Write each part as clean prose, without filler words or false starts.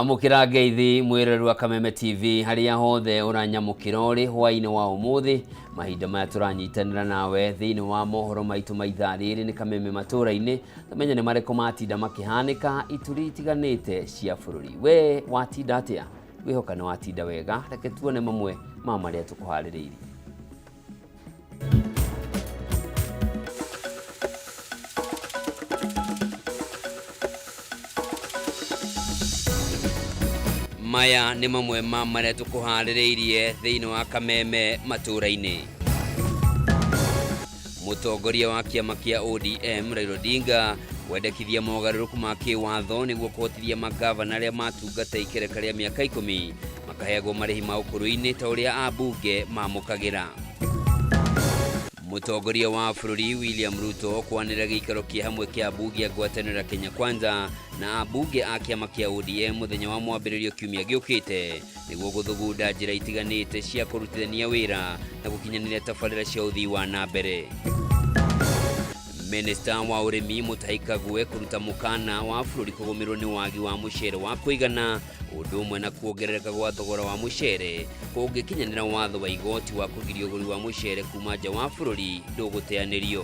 Amũkĩra ngeithi mwĩroreri wa Kameme TV harĩa hothe ũranyamũkĩra ũrĩ hwaĩ-inĩ wa ũmũthĩ. Mahinda maya tũranyitanĩra nawe thĩinĩ wa mohoro maitũ ma ithaa rĩrĩ nĩ Kameme matũũra-inĩ, tũmenye nĩ marĩkũ matinda makĩhanĩka ituri itiganĩte cia bũrũri. We watinda atĩa? Ngwĩhoka nĩ watinda wega. Reke tuone mamwe ma marĩa tũkũharĩrĩirie. Maya nĩ mamwe ma marĩa tũkũharĩrĩirie thĩinĩ wa Kameme matũũra-inĩ. Mũtongoria wa kĩama kĩa ODM Raila Odinga kwendekithia mogarũrũku ma kĩwatho nĩguo kũhotithia mangavana arĩa matungata ikereka rĩa mĩaka 10 makaheagwo marĩhi ma ũkũrũ-inĩ ta ũrĩa ambunge mamũkagĩra. Mũtongoria wa bũrũri William Ruto kwanĩrĩra gĩikaro kĩa hamwe kĩa ambunge a ngwatanĩro ya Kenya Kwanza na ambunge a kĩama kĩa ODM mũthenya wa mwambĩrĩrio kiumia gĩũkĩte nĩguo gũthugunda njĩra itiganĩte cia kũrutithania wĩra na gũkinyanĩria tabarĩra cia ũthii wa na mbere. Minista wa ũrĩmi Mutahi Kagwe kũruta mũkana wa bũrũri kũgũmĩrwo nĩ wagi wa mũcere wa kũigana ũndũ ũmwe na kuongerereka gwa thogora wa mũcere kũngĩkinyanĩra watho wa igoti wa kũgiria ũgũri wa mũcere kuma nja wa bũrũri ndũgũteanĩrio.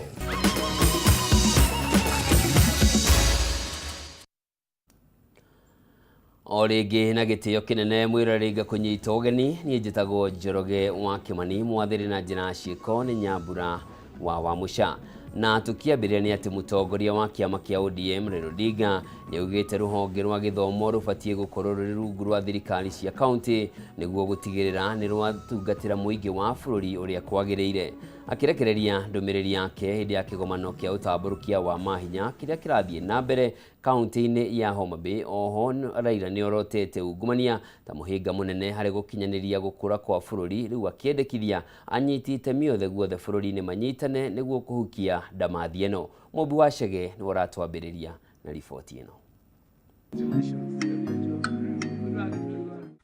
O rĩngĩ na gĩtĩo kĩnene mwĩroreri ngakũnyita ũgeni, niĩ njĩtagwo Njoroge wa Kĩmani, mwathĩrĩ na njĩra ya ciĩko nĩ Nyambura wa Wamũca. Na tũkĩambĩrĩria nĩ atĩ mũtongoria wa kĩama kĩa ODM Raila Odinga nĩ augĩte rũhonge rwa gĩthomo rũbatiĩ gũkorwo rũrĩ rungu rwa thirikari cia kaunti nĩguo gũtigĩrĩra nĩ rwatungatĩra mũingĩ wa bũrũri ũrĩa kwagĩrĩire. Akĩrekereria ndũmĩrĩri yake hĩndĩ ya kĩgomano kĩa ũtambũrũkia wa mahinya kĩrĩa kĩrathiĩ na mbere kaunti-inĩ ya Homa Bay, oho Raila nĩ orotete ungumania ta mũhĩnga mũnene harĩ gũkinyanĩria gũkũra kwa bũrũri, rĩu akĩendekithia anyiti itemi othe guothe bũrũri-inĩ manyitane nĩguo kũhukia ndamathi ĩno. Mũmbi wa Chege nĩwe ũratwambĩrĩria na riboti ĩno.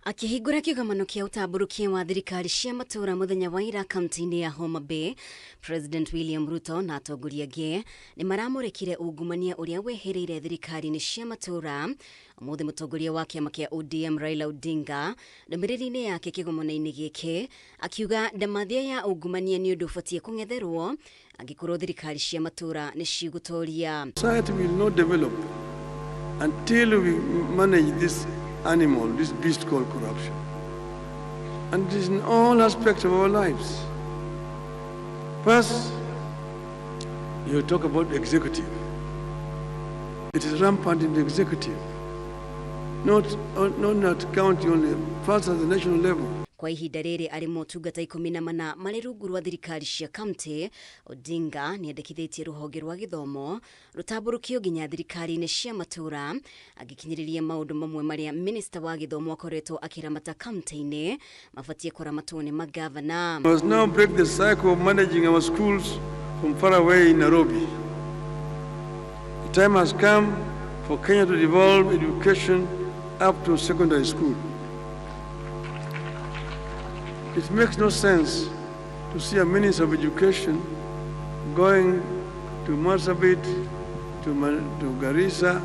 Akĩhingũra kĩgomano kĩa ũtambũrũkia wa thirikari cia matũũra mũthenya wa ira kaunti-inĩ ya Homa Bay, President William Ruto na atongoria angĩ nĩ maramũrĩkire ungumania ũrĩa wehereire thirikari-inĩ cia matũũra. Ũmũthĩ mũtongoria wa kĩama kĩa ODM Raila Odinga ndũmĩrĩri-inĩ yake kĩgomano-inĩ gĩkĩ akiuga ndamathia ya ungumania nĩ ũndũ ũbatiĩ kũng'etherwo angĩkorwo thirikari cia matũũra nĩ cigũtoria. Society will not develop until we manage this animal, this beast called corruption. And it is in all aspects of our lives. First, you talk about the executive. It is rampant in the executive, not at county only, first at the national level. Kwa ihinda rĩrĩ arĩ motungata 14 marĩ rungu rwa thirikari cia kaunti, Odinga nĩ endekithĩtie rũhonge rwa gĩthomo rũtambũrũkio nginya thirikari-inĩ cia matũũra, agĩkinyĩrĩria maũndũ mamwe marĩa minista wa gĩthomo akoretwo akĩramata kaunti-inĩ mabatiĩ kũramatwo nĩ magavana. We must now break the cycle of managing our schools from far away in Nairobi. The time has come for Kenya to devolve education up to secondary school. It makes no sense to see a minister of education going to Marsabit, to Garissa,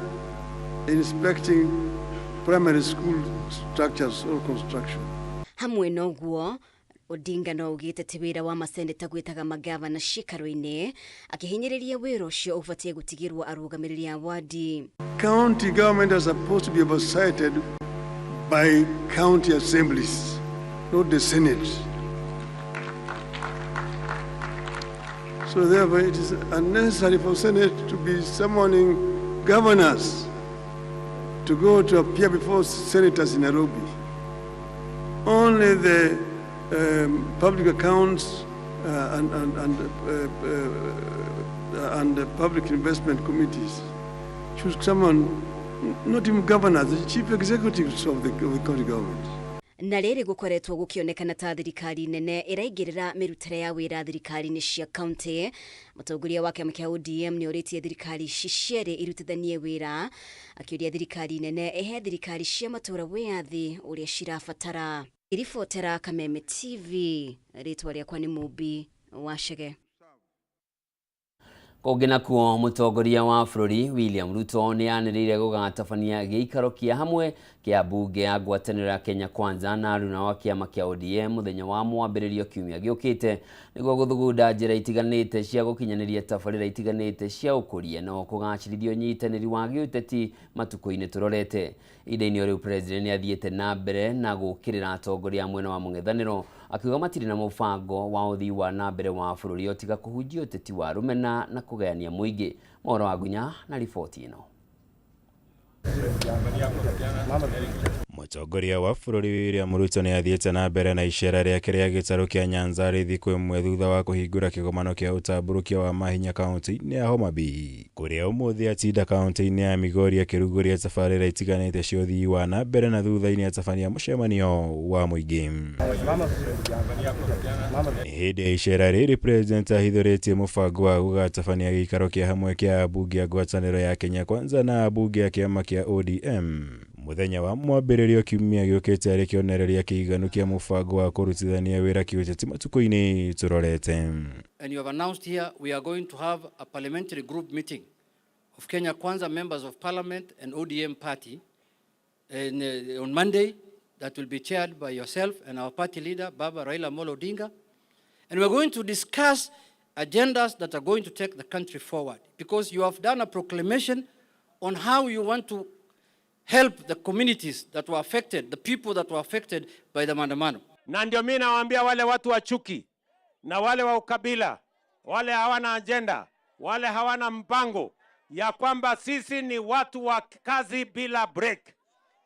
inspecting primary school structures or construction. Hamwe na ũguo, Odinga no augĩte ti wĩra wa maseneta gwĩtaga magavana ciikaro-inĩ, akĩhinyĩrĩria wĩra ũcio ũbatiĩ gũtigĩrwo arũgamĩrĩri a wadi. County government are supposed to be oversighted by county assemblies, not the Senate. So therefore it is unnecessary for Senate to be summoning governors to go to appear before senators in Nairobi. Only the public accounts and the public investment committees should summon, not even governors, the chief executives of the county government. Na rĩrĩ gũkoretwo gũkĩonekana ta thirikari nene ĩraingĩrĩra mĩrutĩre ya wĩra thirikari-inĩ cia kaunti, mũtongoria wa kĩama kĩa ODM nĩ orĩtie thirikari ici cierĩ irutithanie wĩra, akĩũria thirikari nene ĩhe thirikari cia matũũra wĩyathi ũrĩa cirabatara. Ribotera Kameme TV, rĩtwa rĩakwa nĩ Mũmbi wa Chege. Kũngĩ nakuo, mũtongoria wa bũrũri William Ruto nĩ anĩrĩire gũgatabania gĩikaro kĩa hamwe kĩa mbunge ya ngwatanĩro ya Kenya Kwanza na aruna wa kĩama kĩa ODM mũthenya wa mwambĩrĩrio kiumia gĩũkĩte nĩguo gũthugunda njĩra itiganĩte cia gũkinyanĩria tabarĩra itiganĩte cia ũkũria na kũgacĩrithia ũnyitanĩri wa gĩũteti matukũ-inĩ tũrorete. Ihinda-inĩ o rĩu, President nĩ athiĩte na mbere na gũũkĩrĩra atongoria a mwena wa mũng'ethanĩro, akiuga matirĩ na mũbango wa ũthii wa na mbere wa bũrũri o tiga kũhunjia ũteti wa rũmena na kũgayania mũingĩ. Mohoro wa Gunya na riboti ĩno. Mũtongoria wa bũrũri William Ruto nĩ athiĩte na mbere na icera rĩake rĩa gĩtarũ kĩa Nyanza rĩ thikũ ĩmwe thutha wa kũhingũra kĩgomano kĩa ũtambũrũkia wa mahinya kaunti-inĩ ya Homa Bay, kũrĩa ũmũthĩ atinda kaunti-inĩ ya Migori akĩrugũria tabarĩra itiganĩte cia ũthii wa na mbere na thutha-inĩ atabania mũcemanio wa mũingĩ. Hĩndĩ ya icera rĩrĩ, President ahithũrĩtie mũbango wa gũgatabania gĩikaro kĩa hamwe kĩa ambunge a ngwatanĩro ya Kenya Kwanza na ambunge a kĩama kĩa ODM mũthenya wa mwambĩrĩrio kiumia gĩũkĩte arĩ kĩonereria kĩiganu kĩa mũbango wa kũrutithania wĩra kĩũteti matukũ-inĩ tũrorete. And you have announced here we are going to have a parliamentary group meeting of Kenya Kwanza members of parliament and ODM party on Monday that will be chaired by yourself and our party leader, Baba Raila Amolo Odinga. And we're going to discuss agendas that are going to take the country forward, because you have done a proclamation on how you want to help the communities that were affected, the people that were affected by the maandamano. Na ndio mimi nawaambia wale watu wa chuki na wale wa ukabila, wale hawana agenda, wale hawana mpango, ya kwamba sisi ni watu wa kazi bila break.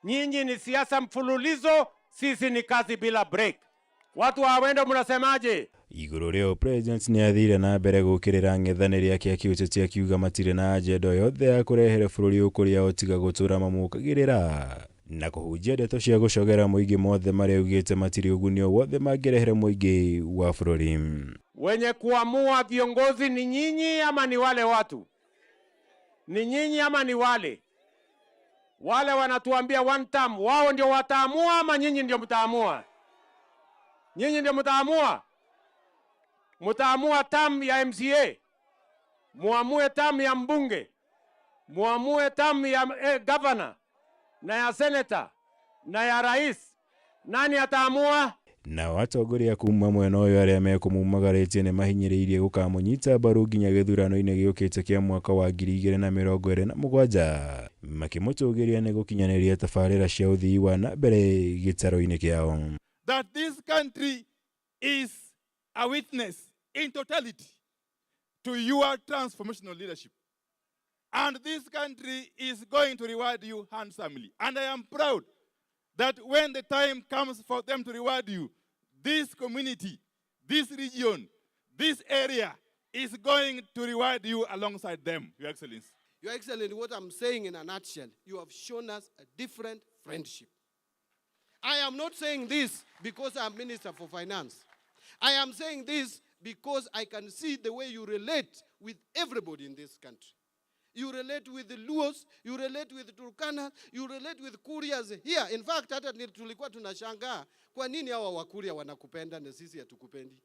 Nyinyi ni siasa mfululizo, sisi ni kazi bila break. Watu wa Awendo, mnasemaje? Igũrũ rĩo, President nĩ athire na mbere gũkĩrĩra ang'ethanĩri ake akĩũtetia, akiuga matirĩ na agenda o yothe ya kũrehere bũrũri ũkũria o tiga gũtũra mamũkagĩrĩra na kũhunjia ndeto cia gũcogera mũingĩ mothe marĩa augĩte matirĩ ũguni o wothe mangĩrehere mũingĩ wa bũrũri. Wenye kuamua viongozi ni nyinyi ama ni wale watu? Ni nyinyi ama ni wale? Wale wanatuambia one term, wao ndio wataamua ama nyinyi ndio mtaamua? Nyinyi ndio mtaamua? Mtaamua term ya MCA, muamue term ya mbunge, muamue term ya governor na ya senator na ya rais. Nani ataamua? Nao atongoria kuma mwena ũyũ arĩa mekũmumagarĩtie nĩ mahinyĩrĩirie gũkamũnyita mbaru nginya gĩthurano-inĩ gĩũkĩte kĩa mwaka wa 2027, makĩmũtũgĩria nĩ gũkinyanĩria tabarĩra cia ũthii wa na mbere gĩtarũ-inĩ kĩao. That this country is a witness in totality to your transformational leadership. And this country is going to reward you handsomely. And I am proud that when the time comes for them to reward you, this community, this region, this area is going to reward you alongside them, Your Excellency. Your Excellency, what I'm saying in a nutshell, you have shown us a different friendship. I am not saying this because I'm Minister for Finance. I am saying this because I can see the way you relate with everybody in this country. You relate with the Luos, you relate with Turkana, you relate with Kurias here. In fact, hata tulikuwa tunashangaa kwa nini hawa Wakuria wanakupenda na sisi hatukupendi.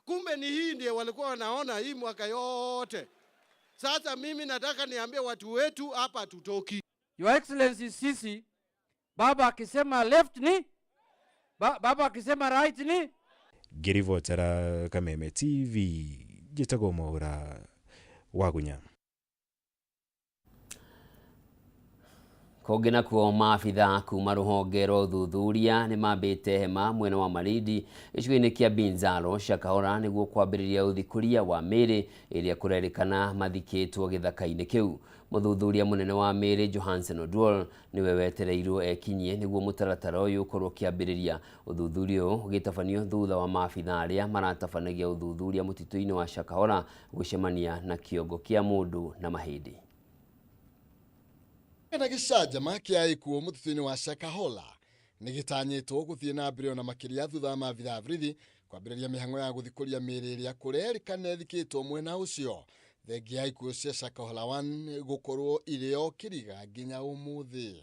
Kumbe ni hii ndiye walikuwa wanaona hii mwaka yote. Sasa mimi nataka niambie watu wetu hapa hatutoki. Your Excellency, sisi baba akisema left ni baba akisema right ni Ngĩribotera Kameme TV, njĩtagwo Mwaũra Wagunya. Kũngĩ nakuo, maabitha kuma rũhonge rwa ũthuthuria nĩ mambĩte hema mwena wa Malindi gĩcigo-inĩ kĩa Binzaro, Shakahola, nĩguo kwambĩrĩria ũthikũria wa mĩĩrĩ ĩrĩa kũrerĩkana mathikĩtwo gĩthaka-inĩ kĩu. Mũthuthuria mũnene wa mĩĩrĩ Johansen Oduol nĩwe wetereirwo ekinyie nĩguo mũtaratara ũyũ ũkorwo ũkĩambĩrĩria. Ũthuthuria ũyũ ũgĩtabanio thutha wa maabitha arĩa maratabanagia ũthuthuria mũtitũ-inĩ wa Shakahola gũcemania na kĩongo kĩa mũndũ na mahĩndĩ. Na gĩcanjama kĩa ikuũ mũtitũ-inĩ wa Shakahola nĩ gĩtanyĩtwo gũthiĩ na mbere ona makĩria thutha wa maabitha a borithi kwambĩrĩria mĩhang'o ya gũthikũria mĩĩrĩ ĩrĩa kũrerĩkana ĩthikĩtwo mwena ũcio, thengia ya ikuũ cia Shakahola 1 gũkorwo irĩ o kĩriga nginya ũmũthĩ.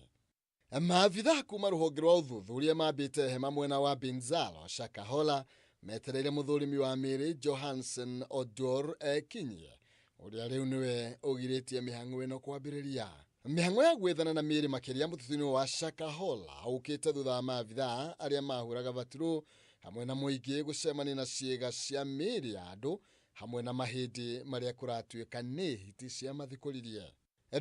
Maabitha kuma rũhonge rwa ũthuthuria mambĩte hema mwena wa Binzaro, Shakahola, metereire mũthũrimi wa mĩĩrĩ Johansen Oduor ekinyie. Ũrĩa rĩu nĩwe ũgirĩtie mĩhang'o ĩno kwambĩrĩria. Mĩhang'o ya gwethana na mĩĩrĩ makĩria mũtitũ-inĩ wa Shakahola ũkĩte thutha wa maabithaa arĩa mahũraga baturũ hamwe na mũingĩ gũcemania na ciĩga cia mĩĩrĩ ya andũ hamwe na mahĩndĩ marĩa kũratuĩka nĩ hiti cia mathikũririe.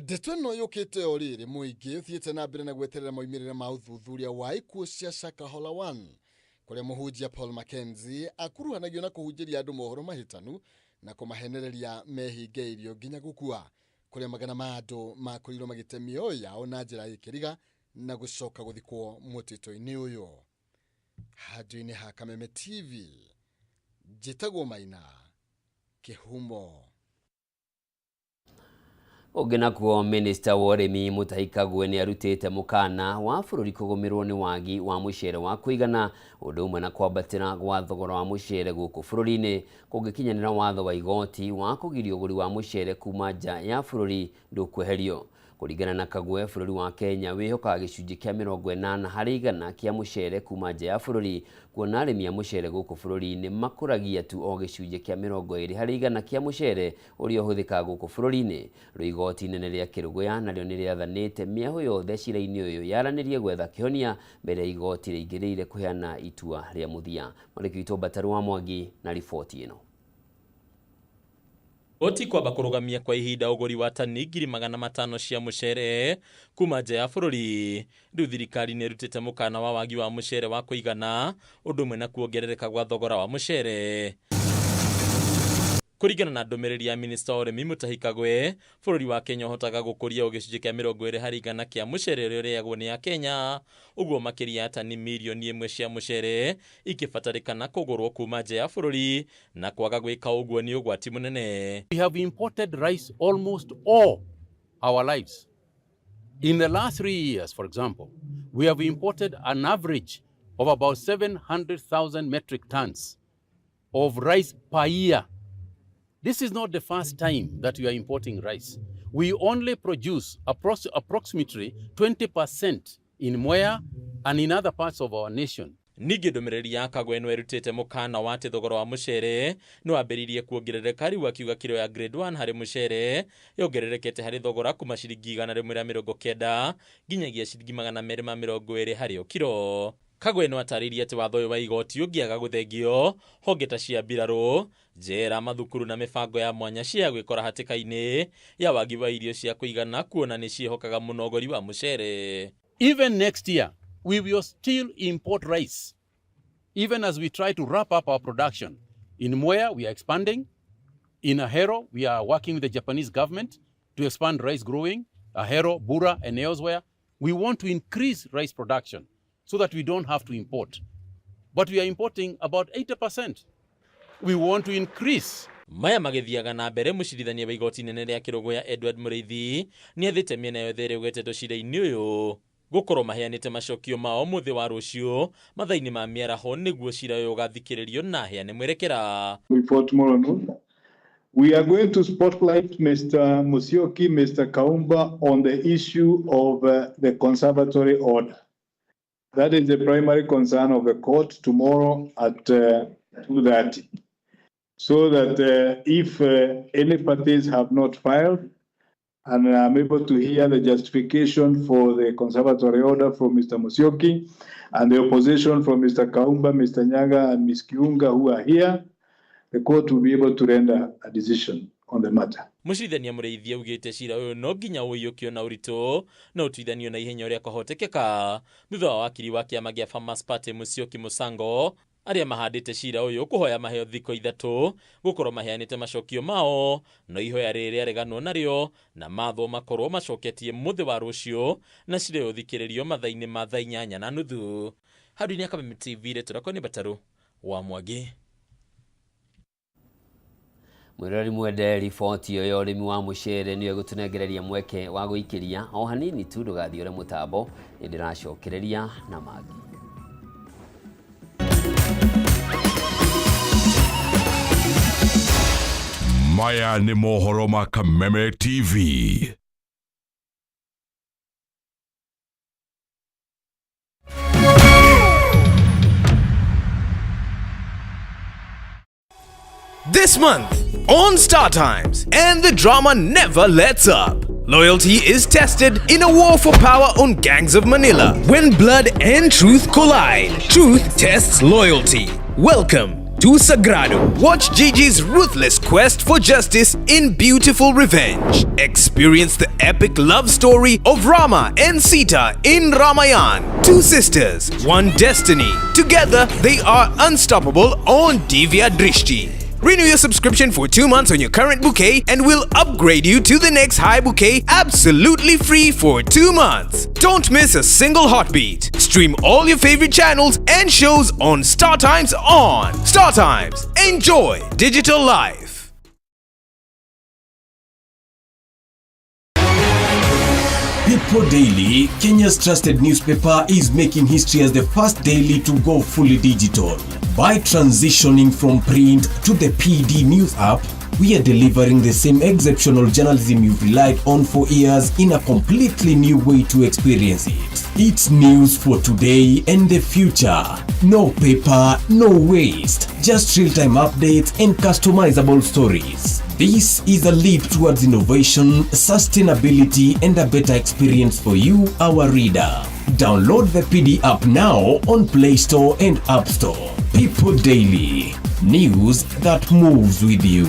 Ndeto ĩno yũkĩte o rĩrĩ mũingĩ ũthiĩte na mbere na gweterera maumĩrĩra ma ũthuthuria wa ikuũ cia Shakahola 1 kũrĩa mũhunjia Paul Mackenzie akuruhanagio na kũhunjĩria andũ mohoro mahĩtanu na kũmahenereria mehinge irio nginya gũkua, kũrĩa magana ma andũ makorirwo magĩte mĩoyo yao na njĩra ya kĩriga na gũcoka gũthikwo mũtitũ-inĩ ũyũ. Handũ-inĩ ha Kameme TV, njĩtagwo Maina Kĩhumo. Ũngĩ nakuo, minista wa ũrĩmi Mutahi Kagwe nĩ arutĩte mũkana wa bũrũri kũgũmĩrwo nĩ wagi wa mũcere wa kũigana, ũndũ ũmwe na kwambatĩra gwa thogora wa mũcere gũkũ bũrũri-inĩ kũngĩkinyanĩra watho wa igoti wa kũgiria ũgũri wa mũcere kuma nja ya bũrũri ndũkweherio. Kũringana na Kagwe, bũrũri wa Kenya wĩhokaga gĩcunjĩ kĩa 80% kĩa mũcere kuma nja ya bũrũri, kuona arĩmi a mũcere gũkũ bũrũri-inĩ makũragia tu o gĩcunjĩ kĩa 20% kĩa mũcere ũrĩa ũhũthĩkaga gũkũ bũrũri-inĩ. Rĩu igoti inene rĩa Kĩrũgũya narĩo nĩ rĩathanĩte mĩahũ yothe cira-inĩ ũyũ yaranĩrie gwetha kĩhonia mbere ya igoti rĩingĩrĩire kũheana itua rĩa mũthia. Mwandĩki witũ Mbataru wa Mwangi na riboti ĩno. Igoti kwamba kũrũgamia kwa ihinda ũgũri wa tani 500,000 cia mũcere kuma nja ya bũrũri. Rĩu thirikari nĩ ĩrutĩte mũkana wa wagi wa mũcere wa kũigana, ũndũ ũmwe na kuongerereka gwa thogora wa mũcere. Kũringana na ndũmĩrĩri ya minista wa ũrĩmi Mutahi Kagwe, bũrũri wa Kenya ũhotaga gũkũria o gĩcunjĩ kĩa 20% kĩa mũcere ũrĩa ũrĩagwo nĩ Akenya, ũguo makĩria ya tani 1 million cia mũcere ikĩbatarĩkana kũgũrwo kuma nja ya bũrũri, na kwaga gwĩka ũguo nĩ ũgwati mũnene. We have imported rice almost all our lives. In the last 3 years, for example, we have imported an average of about 700,000 metric tons of rice per year. This is not the first time that we are importing rice. We only produce approximately 20% in Mwea and in other parts of our nation. Ningĩ ndũmĩrĩri ya Kagwe no ĩrutĩte mũkana wa atĩ thogora wa mũcere nĩ wambĩrĩirie kuongerereka, rĩu akiuga kiro ya grade 1 harĩ mũcere yongererekete harĩ thogora kuma ciringi 190 nginyagia ciringi 220 harĩ o kiro. Kagwe no atarĩirie atĩ watho ũyũ wa igoti ũngĩaga gũthengio, honge ta cia mbirarũ, njera, mathukuru na mĩbango ya mwanya cia gwĩkora hatĩka-inĩ ya wagi wa irio cia kũigana, kuona nĩ ciĩhokaga mũno ũgũri wa mũcere. Even next year, we will still import rice, even as we try to wrap up our production. In Mwea, we are expanding. In Ahero, we are working with the Japanese government to expand rice growing. Ahero, Bura, and elsewhere. We want to increase rice production so that we don't have to import. But we are importing about 80%. We want to increase. Maya magĩthiaga na mbere, mũcirithania wa igoti inene rĩa Kĩrũgũya Edward Mũrĩithi nĩ athĩte mĩena yothe ĩrĩa ĩgwetetwo cira-inĩ ũyũ gũkorwo maheanĩte macokio mao mũthĩ wa rũciũ mathaa-inĩ ma mĩaraho, nĩguo cira ũyũ ũgathikĩrĩrio na aheane mwerekera. Before tomorrow noon, we are going to spotlight Mr. Musyoki, Mr. Kaumba on the issue of the conservatory order. That is the primary concern of the court tomorrow at 2:30. So that if any parties have not filed, and I'm able to hear the justification for the conservatory order from Mr. Musyoki and the opposition from Mr. Kaumba, Mr. Nyaga, and Ms. Kiunga, who are here, the court will be able to render a decision on the matter. Mũcirithania Mũrĩithi augĩte cira ũyũ no nginya ũiyũkio na ũritũ na ũtuithanio na ihenya ũrĩa kwahotekeka, thutha wa wakiri wa kĩama gĩa Farmers Party Musyoki Mũsango arĩa mahandĩte cira ũyũ kũhoya maheo thikũ 3 gũkorwo maheanĩte macokio mao, no ihoya rĩrĩ rĩareganwo narĩo na mathwo makorwo macoketie mũthĩ wa rũciũ na cira ũyũ ũthikĩrĩrio mathaa-inĩ ma thaa 8:30. Handũ-inĩ ya Kameme TV, rĩtwa rĩakwa nĩ Mbataru wa Mwangi. Mwĩroreri mwende, riboti ĩyo ya ũrĩmi wa mũcere nĩyo ĩgũtũnengereria mweke wa gũikĩria o hanini tu. Ndũgathiĩ ũre mũtambo, nĩ ndĩracokereria na mangĩ. Maya nĩ mohoro ma Kameme TV. This month on Star Times, and the drama never lets up. Loyalty is tested in a war for power on Gangs of Manila. When blood and truth collide, truth tests loyalty. Welcome to Sagrado. Watch Gigi's ruthless quest for justice in Beautiful Revenge. Experience the epic love story of Rama and Sita in Ramayan. Two sisters, one destiny. Together, they are unstoppable on Divya Drishti. Renew your subscription for 2 months on your current bouquet and we'll upgrade you to the next high bouquet absolutely free for 2 months. Don't miss a single heartbeat. Stream all your favorite channels and shows on Star Times On. Star Times. Enjoy digital life. People Daily, Kenya's trusted newspaper, is making history as the first daily to go fully digital. By transitioning from print to the PD News app, we are delivering the same exceptional journalism you've relied on for years in a completely new way to experience it. It's news for today and the future. No paper, no waste, just real-time updates and customizable stories. This is a leap towards innovation, sustainability, and a better experience for you, our reader. Download the PD app now on Play Store and App Store. People Daily, news that moves with you.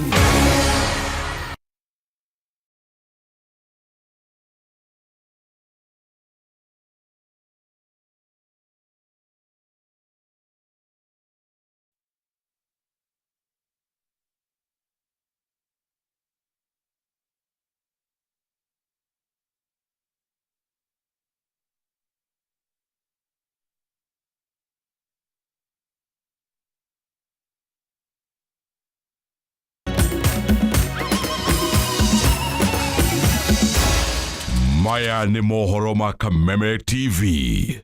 Maya nĩ mohoro ma Kameme TV.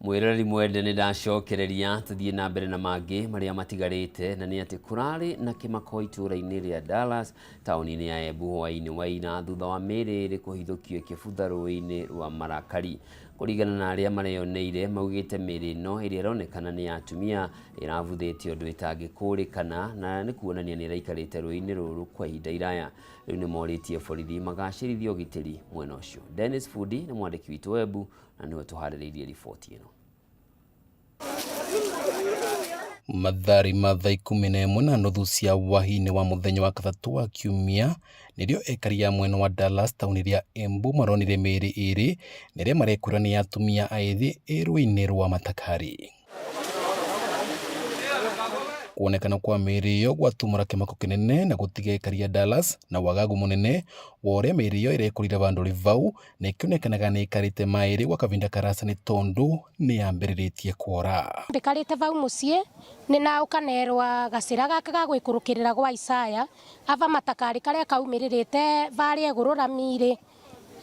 Mwĩroreri mwende, nĩ ndacokereria. Tũthiĩ na mbere na mangĩ marĩa matigarĩte, na nĩ atĩ kũrarĩ na kĩmako itũũra-inĩ rĩa Dallas, taũni-inĩ ya Embu, hwaĩ-inĩ wa ira, thutha wa mĩĩrĩ ĩrĩ kũhithũkio ĩkĩbutha rũĩ-inĩ rwa Marakari. Kũringana na arĩa mareyoneire, maugĩte mĩĩrĩ ĩno ĩrĩa ĩronekana nĩ ya atumia ĩrabuthĩte ũndũ ĩtangĩkũrĩkana, na nĩ kuonania nĩ ĩraikarĩte rũĩ-inĩ rũrũ kwa ihinda iraya. Rĩu nĩ morĩtie borithi magacĩrithie ũgitĩri mwena ũcio. Dennis Fundi nĩ mwandĩki witũ Embu na nĩwe tũharĩrĩirie riboti ĩno. Mathari ma thaa 11:30 cia hwaĩ-inĩ wa mũthenya wa gatatũ wa kiumia nĩrĩo ekari a mwena wa Dallas, taũni rĩa Embu, maronire mĩĩrĩ ĩrĩ na ĩrĩa marekwĩra nĩ ya atumia ethĩ ĩ rũĩ-inĩ rwa Matakari. Kuonekana kwa mĩĩrĩ ĩyo gwatumũra kĩmako kĩnene na gũtiga ekari a Dallas na wagagu mũnene wa ũrĩa mĩĩrĩ ĩyo ĩrekorire vandũ vau, na ĩkĩonekanaga nĩ ĩkarĩte maĩrĩ gwa kavinda karasa nĩ tondũ nĩ yambĩrĩrĩtie kuora. Ndikarĩte vau mũciĩ nĩ na ũkanerwa gacĩra gaka ga gwĩkũrũkĩrĩra gwa Isaya ava matakari karĩa kaumĩrĩrĩte varĩa igũrũ rami-rĩ,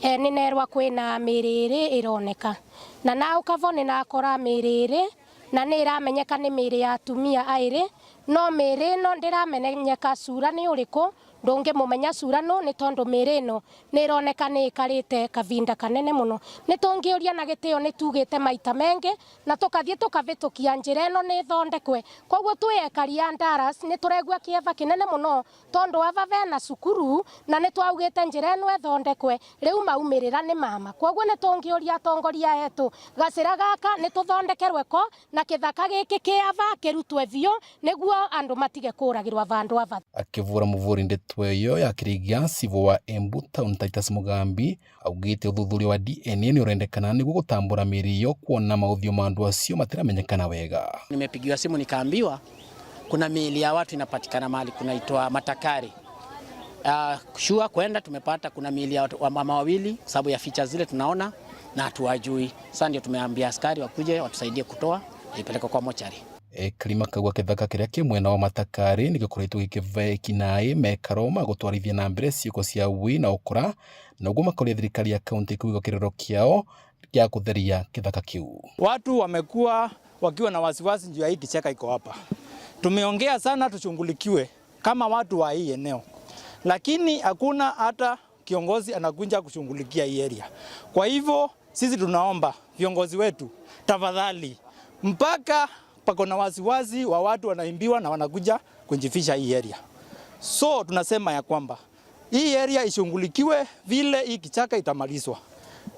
nĩ nerwa kwĩna mĩĩrĩ ĩrĩ ĩroneka, na na ũkavo nĩ nakora mĩĩrĩ ĩrĩ, na nĩ ĩramenyeka nĩ mĩĩrĩ ya atumia aĩrĩ, no mĩĩrĩ ĩno ndĩramenyeka cura nĩ ũrĩkũ, ndũngĩmũmenya cura nũ, nĩ tondũ mĩĩrĩ ĩno nĩ ĩroneka nĩ ĩkarĩte kavinda kanene mũno. Nĩ tũngĩũria na gĩtĩo, nĩ tugĩte maita mengĩ na tũkathiĩ tũkavĩtũkia njĩra ĩno nĩ ĩthondekwe. Koguo twĩ ekari a Dallas nĩ tũregua kĩeva kĩnene mũno, tondũ ava vena cukuru na nĩ twaugĩte njĩra ĩno ĩthondekwe, rĩu maumĩrĩra nĩ mama. Koguo nĩ tũngĩũria atongoria etũ, gacĩra gaka nĩ tũthondekerwe ko na kĩthaka gĩkĩ kĩ ava kĩrutwe biũ nĩguo andũ matige kũragĩrwa vandũ ava. Akĩvũra mũvũri ndeto ĩyo ya kĩrĩga, cibũ wa Embu Town Titus Mugambi augĩte ũthuthuria wa DNA nĩ ũrendekana nĩguo gũtambũra mĩĩrĩ ĩyo, kuona maũthiũ ma andũ acio matiramenyekana wega. Nimepigiwa simu nikaambiwa kuna miili ya watu inapatikana mahali kunaitwa Matakari. Shua kwenda tumepata kuna miili ya watu, wa mama wawili, kwa sababu ya features zile tunaona na hatuwajui. Sasa ndio tumeambia askari wakuje watusaidie kutoa ipeleke kwa mochari. Ekari makauga kĩthaka kĩrĩa kĩ mwena wa Matakari nĩ gĩkoretwo gĩkĩve ekinaĩ mekaro ma gũtwarithia na mbere ciĩko cia ũi na ũkora, na ũguo makoria thirikari ya kaunti kũiga kĩrĩro kĩao gĩa kũtheria kĩthaka kĩu. Watu wamekuwa wakiwa na wasiwasi juu ya hii kichaka iko hapa. Tumeongea sana tushughulikiwe kama watu wa hii eneo, lakini hakuna hata kiongozi anakuja kushughulikia hii area. Kwa hivyo sisi tunaomba viongozi wetu, tafadhali, mpaka pako na wasiwasi wa watu wanaimbiwa na wanakuja kujifisha hii area. So tunasema ya kwamba hii area ishughulikiwe vile hii kichaka itamalizwa.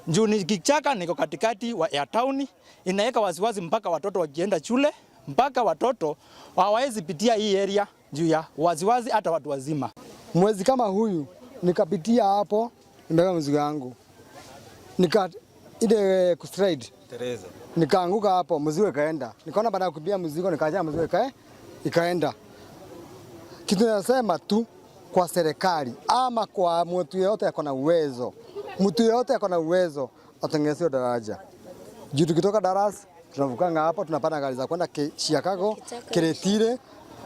Juu ni kichaka niko katikati ya tauni, inaweka wasiwasi mpaka watoto wakienda shule, mpaka watoto hawawezi pitia hii area juu ya wasiwasi, hata watu wazima. Mwezi kama huyu nikapitia hapo, nimebeba mzigo yangu nika ile kustride nikaanguka hapo, mzigo ikaenda. Nikaona baada ya kukimbia mzigo, nikaacha mzigo ikaenda. Kitu nasema tu kwa serikali ama kwa mtu yeyote ako na uwezo, mtu yeyote ako na uwezo atengenezewe daraja juu tukitoka Dallas tunavukanga hapo, tunapanda gari za kwenda Chicago, Kiretile,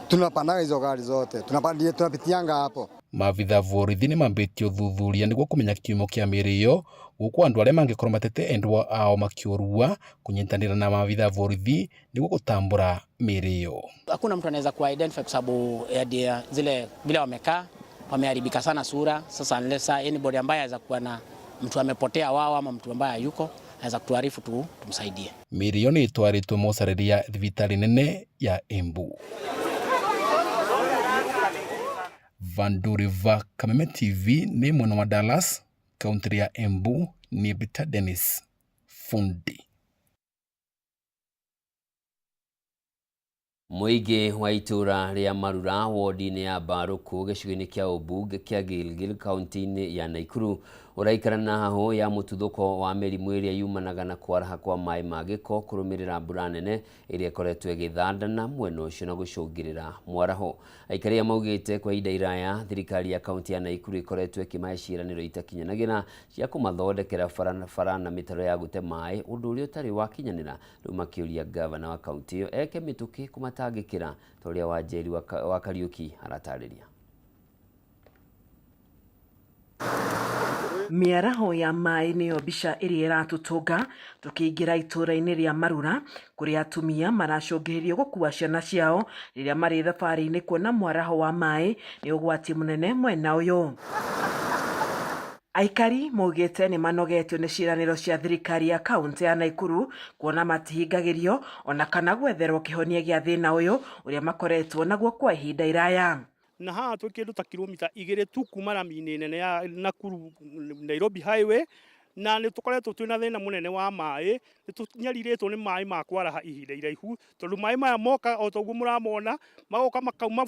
tunapanda hizo gari zote tunapitianga hapo. Maabitha borithi nĩmambĩtie ũthuthuria nĩguo kũmenya kĩhumo kĩa mĩĩrĩ ĩyo gũkũ andũ arĩa mangĩkorwo matete endwa ao makĩũrua kũnyitanĩra na maabitha borithi nĩguo gũtambũra mĩĩrĩ ĩyo. Hakuna mtu anaweza ku identify kwa sababu ya zile vile wamekaa wameharibika sana sura. Sasa unless anybody ambaye anaweza kuwa na mtu amepotea wao ama mtu ambaye hayuko anaweza kutuarifu tu tumsaidie. Mĩĩrĩ ĩyo nĩ ĩtwarĩtwo mocarĩri ya thibitarĩ nene ya Embu. Vanduriva Kameme TV nĩ mwena wa Dallas, kaunti ya Embu. Ni Peter Dennis Fundi. Mũingĩ wa itũũra rĩa Marura wodi-inĩ ya Mbarũkũ gĩcigo-inĩ kĩa ũmbunge kĩa Gilgil kaunti-inĩ ya Naikuru ũraikara na hahũ ya mũtuthũko wa mĩrimũ ĩrĩa yumanaga na kwaraha kwa maĩ ma gĩko kũrũmĩrĩra mbura nene ĩrĩa ĩkoretwo ĩgĩthandana mwena ũcio na gũcũngĩrĩra mwaraho. Aikari aya maugĩte kwa ihinda iraya thirikari ya kaunti ya Naikuru ĩkoretwo ĩkĩmahe ciĩranĩro itakinyanagĩra cia kũmathondekera barabara na mĩtaro ya gũte maĩ, ũndũ ũrĩa ũtarĩ wakinyanĩra. Rĩu makĩũria ngavana wa kaunti ĩyo eke mĩtũkĩ kũmatangĩkĩra ta ũrĩa Wanjeri wa Kariũki aratarĩria. Mĩaraho ya maĩ nĩyo mbica ĩrĩa ĩratũtũnga tũkĩingĩra itũũra-inĩ rĩa Marura kũrĩa atumia maracũngĩrĩrio gũkua ciana ciao rĩrĩa marĩ thabarĩ-inĩ kuona mwaraho wa maĩ nĩ ũgwati mũnene mwena ũyũ. Aikari maugĩte nĩ manogetio nĩ ciĩranĩro cia thirikari ya kaunti ya Naikuru kuona matihingagĩrio ona kana gwetherwo kĩhonia gĩa thĩna ũyũ ũrĩa makoretwo naguo kwa ihinda iraya. Na haha twĩ kĩndũ ta kilomita 2 tu kuma rami-inĩ nene ya Nakuru Nairobi Highway, na nĩ tũkoretwo twĩna thĩna mũnene wa maĩ. Nĩ tũnyarirĩtwo nĩ maĩ ma kwaraha ihinda iraihu, tondũ maĩ maya moka o ta ũguo mũramona, magoka makauma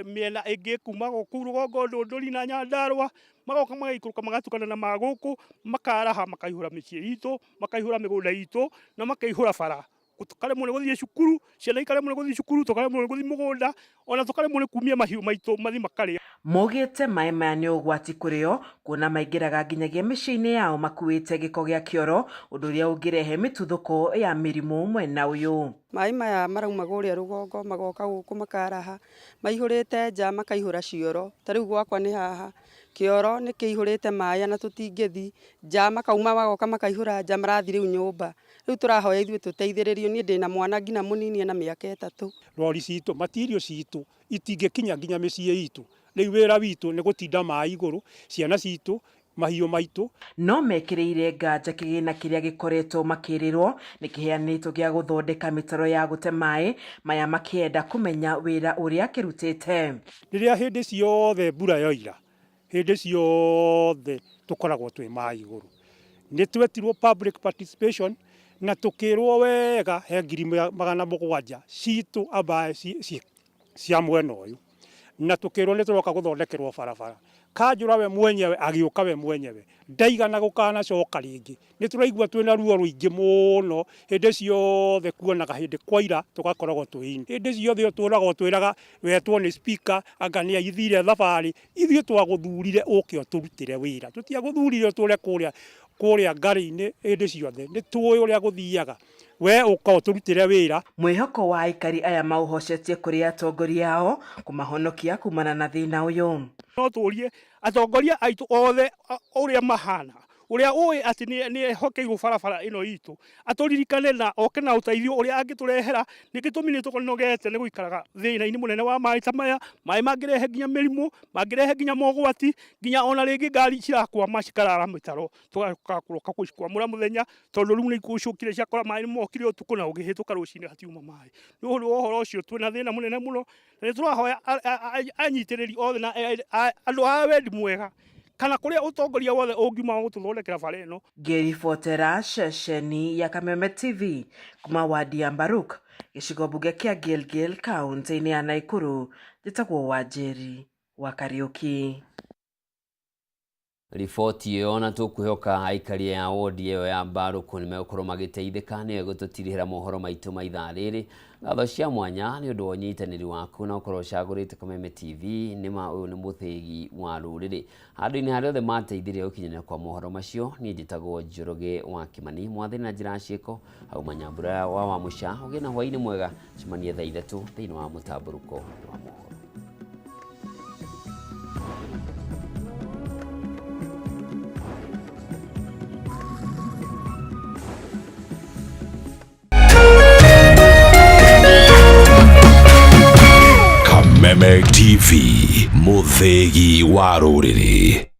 mĩena ĩngĩ kuma kũu rũgongo Ndũndũri na Nyandarũa, magoka magaikũrũka magatukana na ma gũkũ, makaraha makaihũra mĩciĩ itũ, makaihũra mĩgũnda itũ na makaihũra bara. Tũkaremwo nĩ gũthiĩ cukuru, ciana ikaremwo nĩ gũthiĩ cukuru, tũkaremwo nĩ gũthiĩ mũgũnda, ona tũkaremwo nĩ kumia mahiũ maitũ mathiĩ makarĩe. Maugĩte maĩ maya nĩ ũgwati kũrĩ o kuona maingĩraga nginyagia mĩciĩ-inĩ yao makuĩte gĩko gĩa kĩoro, ũndũ ũrĩa ũngĩrehe mĩtuthũko ya mĩrimũ mwena ũyũ. Maĩ maya marauma kũrĩa rũgongo magoka gũkũ makaraha, maihũrĩte nja makaihũra cioro. Ta rĩu gwakwa nĩ haha, kĩoro nĩ kĩihũrĩte maĩ na tũtingĩthiĩ nja, makauma magoka makaihũra nja, marathiĩ rĩu nyũmba. Rĩu tũrahoya ithuĩ tũteithĩrĩrio, niĩ ndĩna mwana nginya mũnini ena mĩaka 3. Rori citũ, matirio citũ itingĩkinya nginya mĩciĩ itũ. Rĩu wĩra witũ nĩ gũtinda maĩ igũrũ, ciana citũ, mahiũ maitũ. No mekĩrĩire nganja kĩgĩna kĩrĩa gĩkoretwo makĩrĩrwo nĩ kĩheanĩtwo gĩa gũthondeka mĩtaro ya gũte maĩ maya, makĩenda kũmenya wĩra ũrĩa kĩrutĩte. Rĩrĩa hĩndĩ ciothe mbura yoira, hĩndĩ ciothe tũkoragwo twĩ maĩ igũrũ. Nĩ twetirwo public participation na tũkĩrwo wega he 700,000 citũ ambaye cia mwena ũyũ, na tũkĩrwo nĩ tũroka gũthondekerwo barabara. Kanjũra we mwenyewe agĩũka we mwenyewe ndaigana gũkanacoka rĩngĩ. Nĩ tũraigua twĩna ruo rũingĩ mũno hĩndĩ ciothe, kuonaga hĩndĩ kwaira tũgakoragwo twĩ hĩndĩ ciothe ũtũraga ũtwĩraga wetwo nĩ speaker anga nĩ aithire thabarĩ. Ithuĩ twagũthurire ũke ũtũrutĩre wĩra, tũtiagũthurire ũtũre kũrĩa ngari-inĩ hĩndĩ ciothe. Nĩ tũĩ ũrĩa gũthiaga, we ũka ũtũrutĩre wĩra. Mwĩhoko wa aikari aya maũhocetie kũrĩ atongoria ao kũmahonokia kumana na thĩna ũyũ. No tũrie atongoria aitũ othe ũrĩa mahana, Ũrĩa ũĩ atĩ nĩ ehokeirwo barabara ĩno itũ atũririkane na oke na ũteithio ũrĩa angĩtũrehera. Nĩ gĩtũmi nĩ tũnogete nĩ gũikaraga thĩna-inĩ mũnene wa maĩ ta maya. Maĩ mangĩrehe nginya mĩrimũ, mangĩrehe nginya mogwati, nginya ona rĩngĩ ngari cirakwama cikarara mĩtaro, tũgacoka gũcikwamũra mũthenya, tondũ rĩu nĩ icũkire ciakora maĩ nĩ mokire ũtukũ na ũngĩhĩtũka rũcinĩ hatiuma maĩ. Nĩ ũndũ wa ũhoro ũcio twĩna thĩna mũnene mũno, na nĩ tũrahoya anyitĩrĩri othe na andũ a wendi mwega kana kũrĩa ũtongoria wothe ũngiuma wa gũtũthondekera bara ĩno. Ngĩribotera ceceni ya Kameme TV kuma wadi ya Mbaruk, gĩcigo mbunge kĩa Gilgil, kaũntĩ-inĩ ya Naikuru, njĩtagwo Wanjeri wa Kariũki. Riboti ĩyo na tũkwĩhoka aikari a wodi ĩyo ya Mbarũkũ nĩ megũkorwo magĩteithĩka, nĩyo ĩgũtũtirihĩra mohoro maitũ ma ithaa rĩrĩ. Ngatho cia mwanya nĩ ũndũ wa ũnyitanĩri waku na ũkorwo ũcagũrĩte Kameme TV. Nĩma ũyũ nĩ mũthĩgi wa rũrĩrĩ handũ-inĩ harĩa othe mateithirie gũkinyanĩra kwa mohoro macio. Niĩ njĩtagwo Njoroge wa Kĩmani, mwathani na njĩra ya ciĩko auma Nyambura wa Wamũca. Ũgĩe na hwaĩ-inĩ mwega, cemanie thaa 3 thĩinĩ wa mũtambũrũko wa mohoro. Kameme TV, mũthĩgi wa rũrĩrĩ.